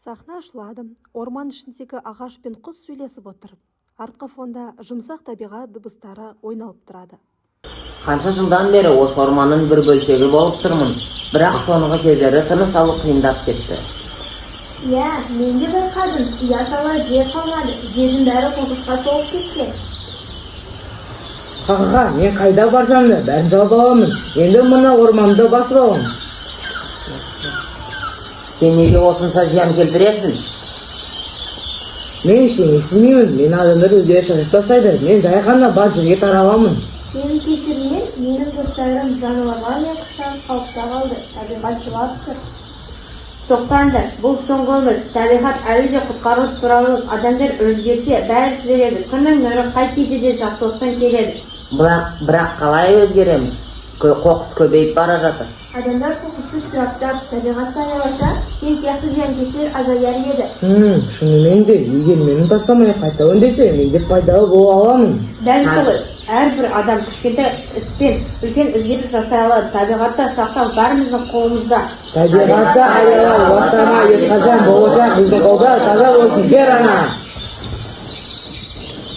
Сахна ашылады. Орман ішіндегі ағаш пен құс сөйлесіп отыр. Артқы фонда жұмсақ табиғат дыбыстары ойналып тұрады. Қанша жылдан бері осы орманның бір бөлшегі болып тұрмын, бірақ соңғы кездері тыныс алу қиындап кетті. Иә, мен де байқадым. Ұя салар жер қалмады. Жердің бәрі қоқысқа толып кеткен. Ха-ха, мен қайда барсам да бәрін жауып аламын. Енді мына орманды басып аламын. Сен неге осынша зиян келтіресің? Мен ештеңе істемеймін. Мені адамдар өздері шашып тастайды. Мен жай ғана бар жерге тараламын. Сенің кесіріңнен менің достарым жануарлар мен құстар қауіпте қалды. Табиғат жылап тұр. Тоқтаңдар, бұл соңғы үміт. Табиғат әлі де құтқарылып тұрарлық. Адамдар өзгерсе, бәрі түзеледі. Күннің нұры қай кезде де жақсылықтан келеді. Бірақ қалай өзгереміз? Қоқыс көбейіп бара жатыр. Адамдар қоқысты сұрыптап, табиғатты аяласа, сен сияқты зиянкестер азаяр еді. Шынымен де, егер мені тастамай қайта өңдесе, мен де пайдалы бола аламын. Дәл солай, әрбір адам кішкентай іспен үлкен өзгеріс жасай алады. Табиғатты сақтау бәріміздің қолымызда. Табиғатты аялау, ластама ешқашан. Болашақ біздің қолда, таза болсын жер ана.